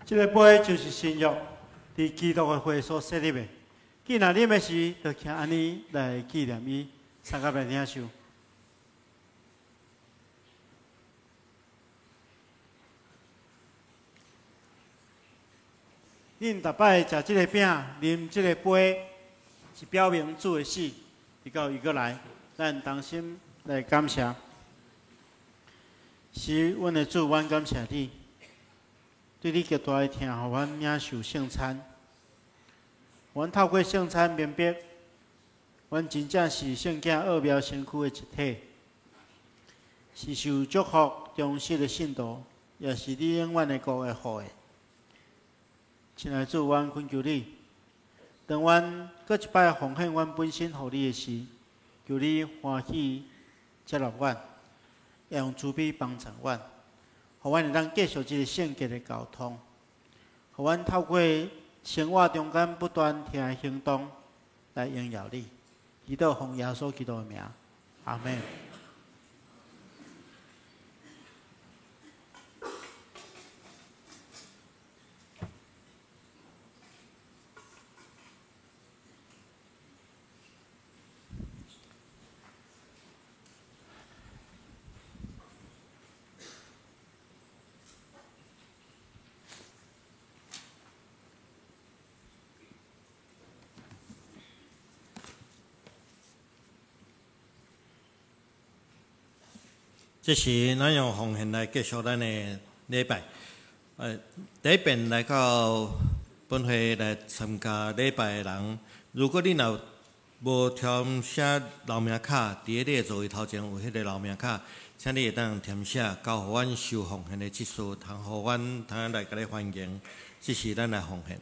這个杯就是新約，佇基督的血所設立的。既若啉的時，就徛按呢來紀念伊，相佮來領受。恁逐擺食這个餅、啉這个杯，是表明主的死，直到伊閣來，咱同心來感謝。是阮的主，阮感謝你，對你極大的疼，予阮領受聖餐。阮透過聖餐明白，阮真正是聖囝奧妙身軀的一體，是受祝福忠實的信徒，也是你永遠的國的後裔。親愛的主，阮懇求你，當阮閣一擺奉獻阮本身予你的時，求你歡喜接納阮，也用慈悲幫助阮，予阮會當繼續這个聖潔的交通，予阮透過生活中間不斷聽的行動來榮耀你。祈禱奉耶穌基督的名，阿們。這時，咱用奉獻來結束咱的禮拜。第一遍來到本會來參加禮拜的人，如果你若無填寫留名卡，佇你的座位頭前有彼个留名卡，請你會當填寫，交予阮收奉獻的執事，通予阮通來共你歡迎。這是咱來奉獻。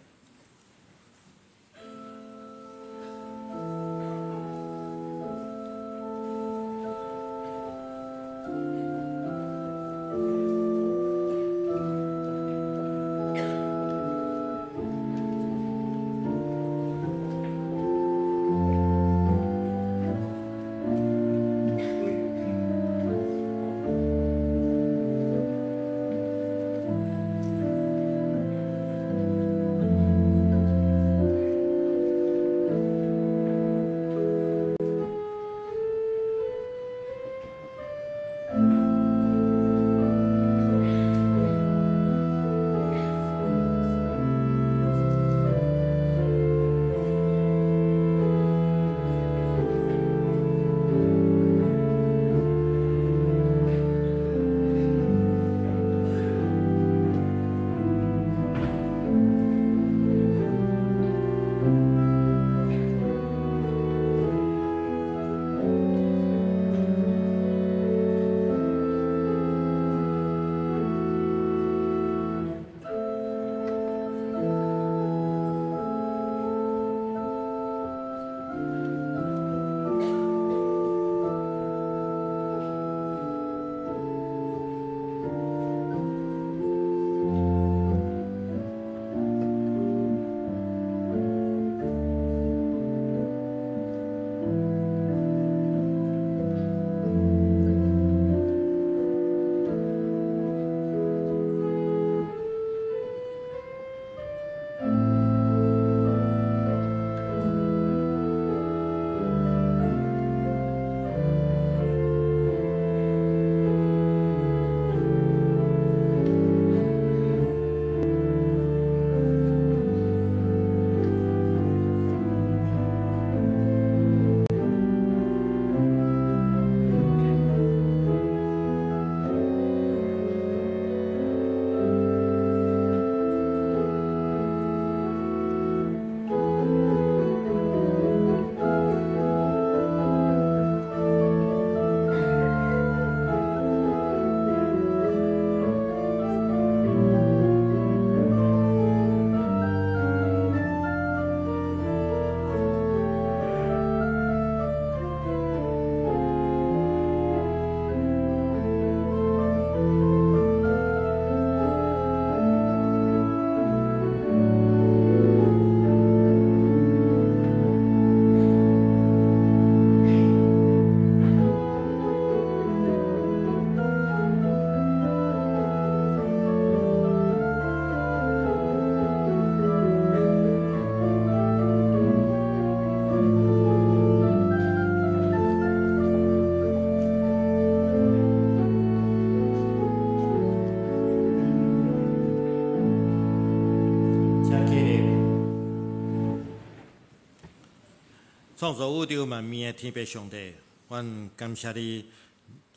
創造宇宙萬物的天父上帝，阮感謝你，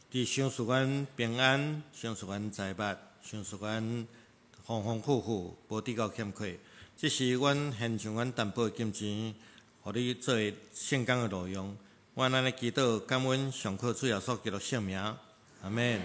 你賞賜阮平安，賞賜阮財物，賞賜阮豐豐富富，無得到欠缺。這是阮獻上阮淡薄的金錢，予你做聖工的路用。阮按呢祈禱感恩，上靠主耶穌基督聖名，阿們。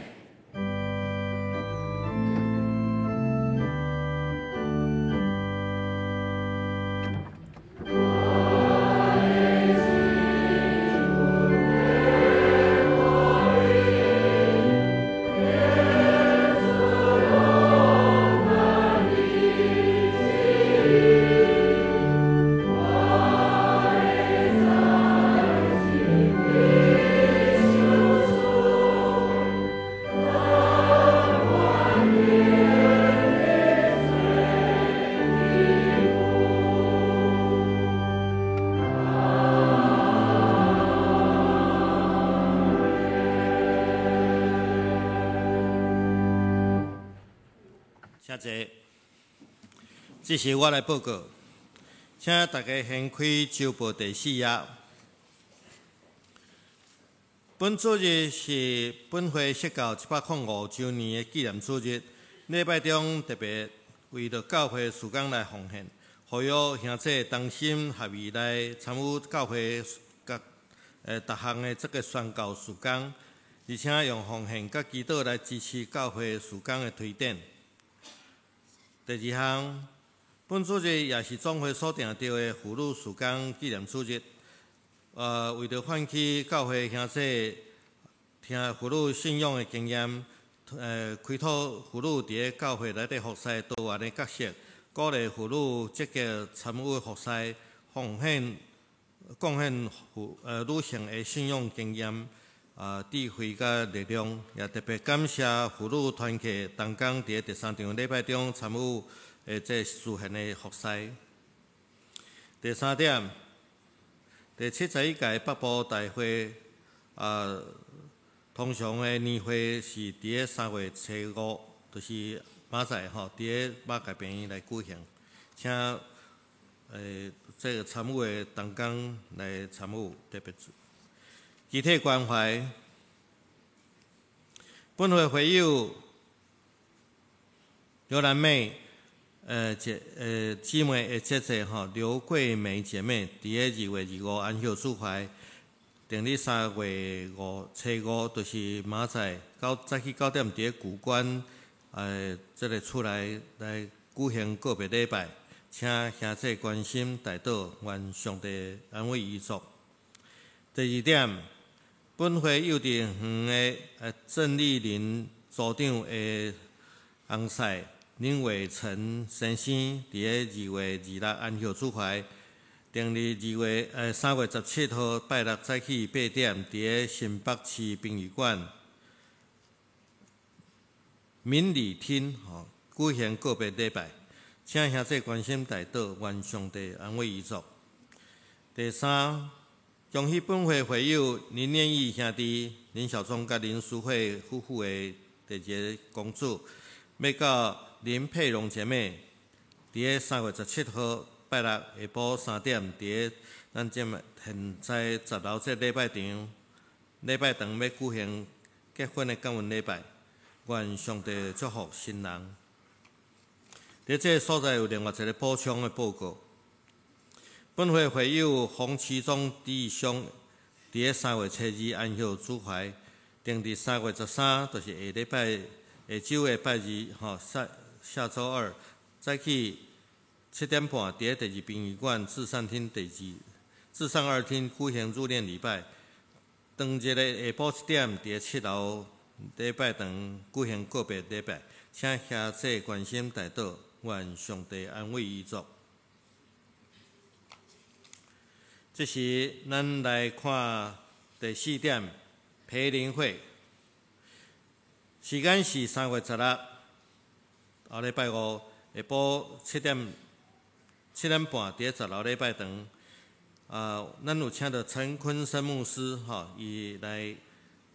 請坐，這是我來報告，請大家掀開週報第四頁。本主日是本會設教105週年的紀念主日，禮拜中特別為著教會事工來奉獻，呼籲兄弟同心合意來參與教會各逐項的這个宣教事工，而且用奉獻佮祈禱來支持教會事工的推展。第二項，本主日也是總會所定著的婦女事工紀念主日。為著喚起教會兄弟聽婦女信仰的經驗，開拓婦女佇咧教會內底服侍多元的角色，鼓勵婦女積極參與服侍，奉獻貢獻女性的信仰經驗、智慧佮力量，也特別感謝婦女團契同工佇咧第三場禮拜中參與的這事獻的服侍。第三點，第71屆北部大會通常的年會是佇咧3月初5，就是明仔載吼，佇咧馬偕病院來舉行，請這个參與的同工來參與，特別集體關懷。本會會友劉蘭妹，姊妹的姐姐吼，劉桂梅姐妹，佇咧2月25安息主懷，定日3月5初5，就是明仔載早起9點，佇咧古關，這个厝內來舉行告別禮拜，請兄弟關心代禱，願上帝安慰遺族。第二點，本會幼稚園的鄭麗玲組長的翁婿林偉成先生，佇咧2月26安息主懷，定日3月17號拜六早起8點，佇咧新北市殯儀館明禮廳吼舉行告別禮拜，請兄弟關心代禱，願上帝安慰遺族。第三，恭喜本會會友林念義兄弟林小忠佮林淑慧夫婦的第二个公主，欲到林佩蓉姐妹，佇咧3月17號拜六下晡3點，佇咧咱這現在10樓這禮拜堂，禮拜堂欲舉行結婚的感恩禮拜，願上帝祝福新人。佇這个所在有另外一个補充的報告。本會會友洪其中弟兄，佇咧3月初2安息主懷，定佇3月13，就是下禮拜下週的拜二，吼，下下週二早起7點半，佇咧第二殯儀館至善廳第二至善二廳舉行入殮禮拜。當日的下晡7點，佇咧7樓禮拜堂舉行告別禮拜，請兄弟關心代禱，願上帝安慰遺族。這時，咱來看第四點，培靈會。時間是3月16，後禮拜五下晡7點7點半，佇咧10樓禮拜堂。咱有請到陳坤生牧師，吼，伊來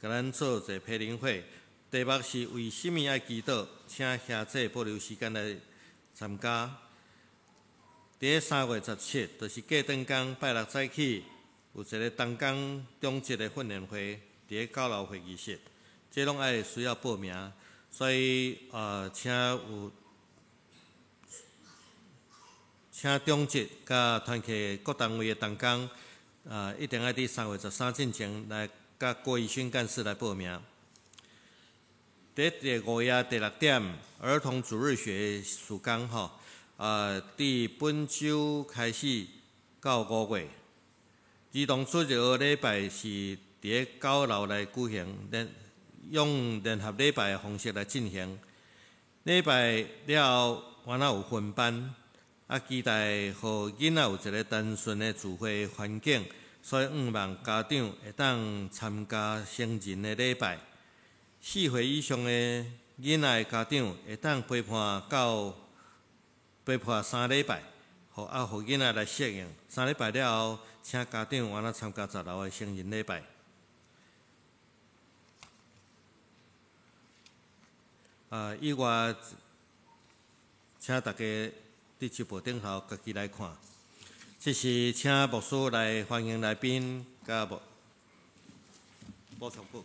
共咱做一个培靈會。題目是為什麼愛祈禱？請兄弟保留時間來參加。佇咧3月17，就是過轉工拜六早起有一个同工中职的训练会，伫咧九楼会议室，这拢爱需要报名，所以请中职佮团契各单位的同工，一定爱伫3月13进前来佮郭义勋干事来报名。伫第五夜第六点，儿童主日学事工吼，伫本周开始到5月，儿童主日学礼拜是伫咧九楼来举行，用联合礼拜的方式来进行。礼拜了后，原来有分班，期待予囡仔有一个单纯的聚会环境，所以向望家长会当参加成人的礼拜。4岁以上的囡仔的家长会当陪伴3礼拜，予囡仔来适应。3礼拜了后，请家长原来参加十楼的成人礼拜。以外，请大家伫直播顶头家己来看。这是请牧师来欢迎来宾，佮补充报。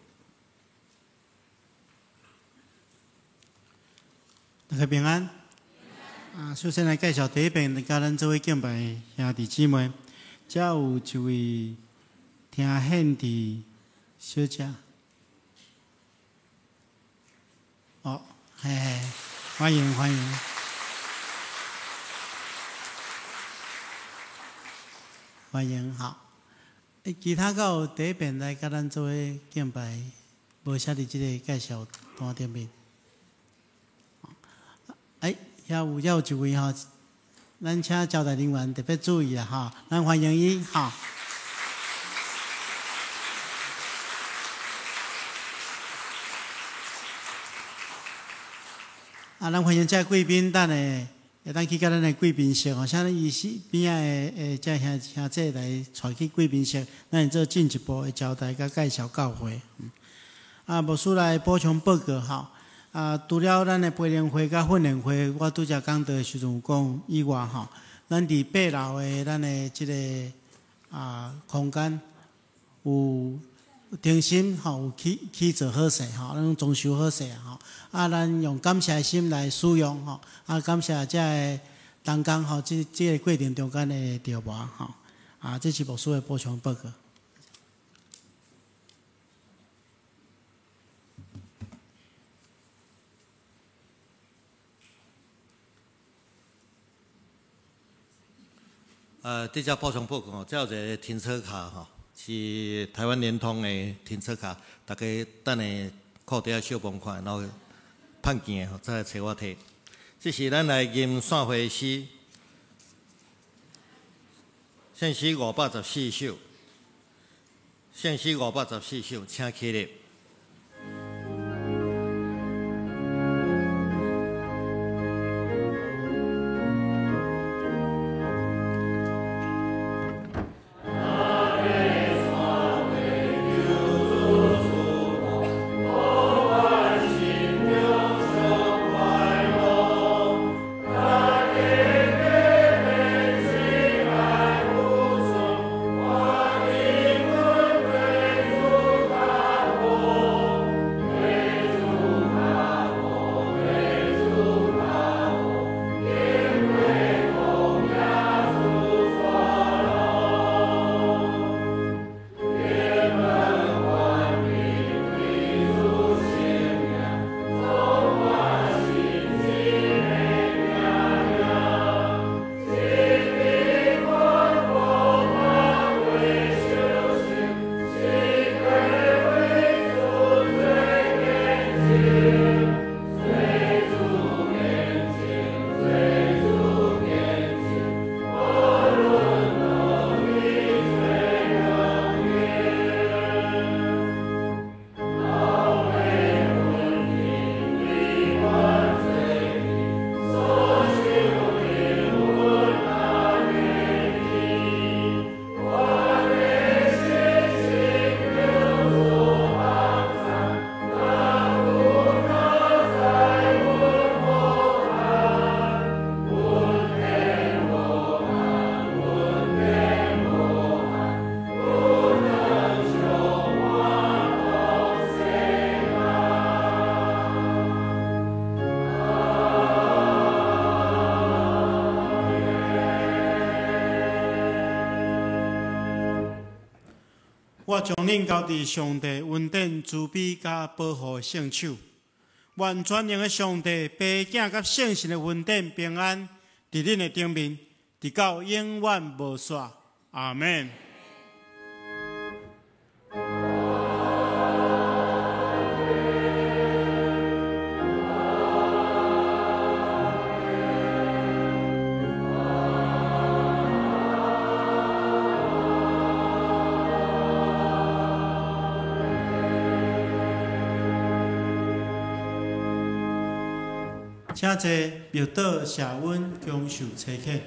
大家平安。首先来介绍第一遍，佮咱做伙敬拜的兄弟姊妹，遮有一位听献的小姐。哦，嘿嘿，欢迎欢迎，欢迎好。其他阁有第一遍来佮咱做伙敬拜，无写伫这个介绍单顶面。遐有一位吼，咱请招待人员特别注意啦吼，咱欢迎伊吼。咱欢迎这贵宾，等下会当去佮咱的贵宾室吼，请伊是边仔的这兄姐来带去贵宾室，咱会做进一步的交代佮介绍教会。牧师来补充报告吼。除了咱的培灵会佮训练会，我拄才讲到的时阵有讲以外吼，咱伫八楼的咱的这个空间有重新吼，有起做好势吼，咱装修好势吼。咱用感谢的心来使用吼，感谢这个同工吼，这个过程中间的调磨吼。这是牧师的补充报告。这只补充报告吼，这有一个停车卡吼，是台湾联通的停车卡，大家等下裤底仔小帮看，然后盼见的吼，再来揣我提。这是咱来吟散会诗，圣诗514首，圣诗514首，请起立。我我將恁交佇上帝恩典、慈悲佮保護的聖手。願全能的上帝、父、囝佮聖神的恩典平安，佇恁的頂面，直到永遠無煞。阿門。請坐，默禱、謝恩、享受差遣。